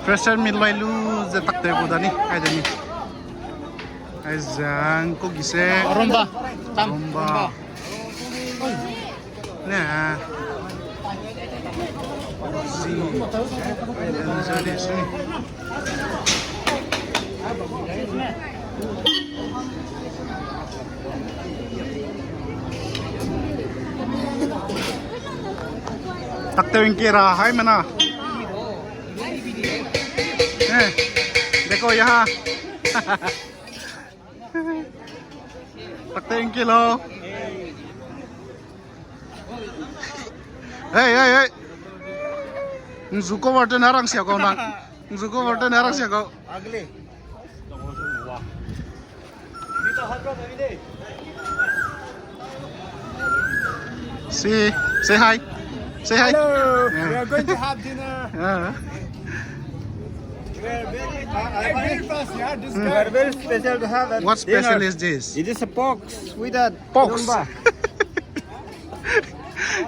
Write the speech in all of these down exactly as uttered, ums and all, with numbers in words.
Fresher meet lui lu ze tak te gu da ni, ai de ni. Ai zang ko gi se. Rumba. Tam. Rumba. Rumba. Ne. Si. Ai de ni se de si. Tak te wing kira hai mena. Eh, देखो यहाँ। Tak te wing kilo. Hey, hey, hey. Nzu cover te na rang sia kau na. Nzu cover te na rang sia kau. Ugly. Say, say hi. Say hi. Hello. Yeah. We are going to have dinner. Yeah. We are very, uh, very fast, yeah, this guy. We are very special to have a dinner. What special is this? It is a pork with a pork. Rumba.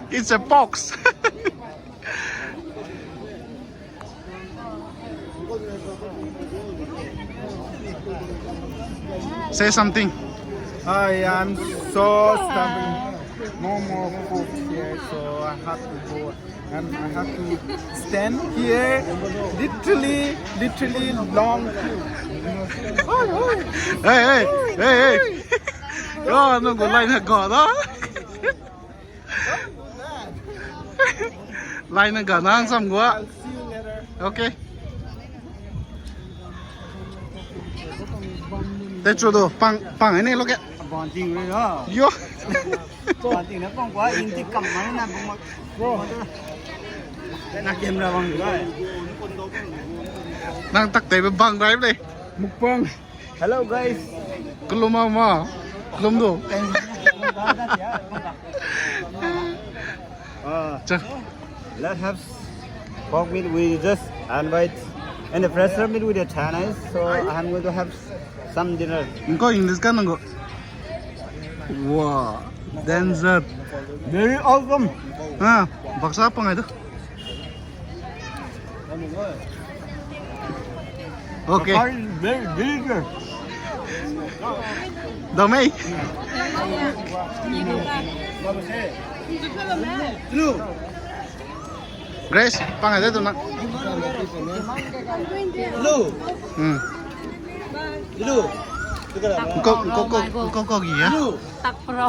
It's a pork. Say something. I am so starving. No more food here, so I have to go. And I have to stand here literally, literally long queue. Hey, hey, hey, hey. Yo, no go line na go da. Line na ga nang sam gua. Okay. Te chu do, pang, pang ne lo ke. Banting re ya. Yo. Banting na pang gua, inti kam ma na bang ma. Na camera bang gua. Nang tak te bang rai le. Mukbang. Hello, guys. Kelum ma ma. Kelum do. Uh, cha. Let's have pork meat. We just invite and the fresher meat with the Chinese. So I'm going to have some dinner. Nko English ka nang go. Wow, danger. Very awesome. Ah, baksa pangai do. Okay. Very, very good. Dau mei. Grace, pangai de tu na. Hello. Hmm. Hello. Ko, ko, ko, ko, ko gi ya. Hello. Tak pro.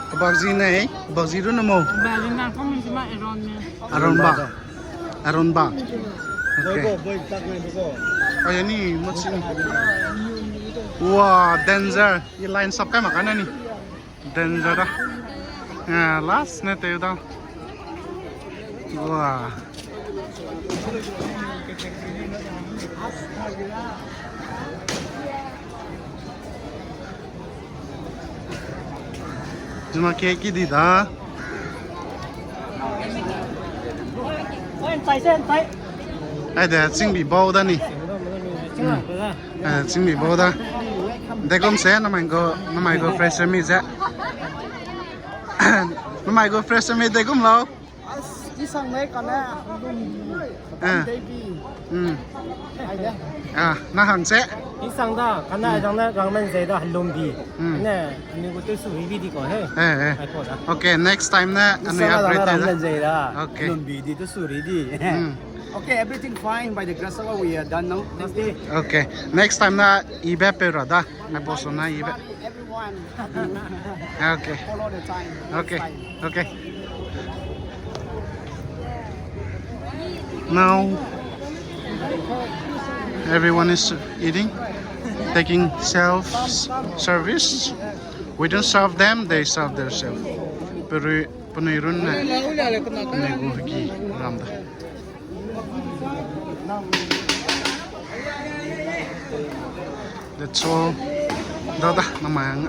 Kebak zi ne, kebak zi ru na mo. Kebak zi na kong si ma Aaron ne. Aaron ba. Aaron ba. Okay. Boy, boy, tak nai bo. Oh, ya ni, mo si ni. Wow, danger. Ye line sap kai ma kai na ni. Danger da. Ah, last ne teu da. Wow. Zuma ke ki di da. Ai de, chingbi bau da ni. Hmm. Eh, chingbi bau da. Degum se, namai gu, namai gu fresh mi ze. Namai gu fresh mi degum lau. As, isang ne kane, lum, eh. Baby. Hmm. Ai de. Ah, na hang se. Isang da, kane, hmm, dang ne, rang men ze da, lumbi. Hmm. Ne, ni gu te su ribi di ko, he. Eh, eh. Ai ko da. Okay, next time ne, anu ya rang men ze da. Okay. Lumbi di te su ri di. Hmm. Okay, everything fine. By the grace of God, we are done now. Thank you. Okay. Next time na ibe pe ra da. Na boss na ibe. Everyone. Okay. Follow the time. Okay. Next time. Okay. Now everyone is eating, taking self service. We don't serve them, they serve themselves. Pero Penui run ne, penui gu hegi ram da. That's all. Da da, namai ang.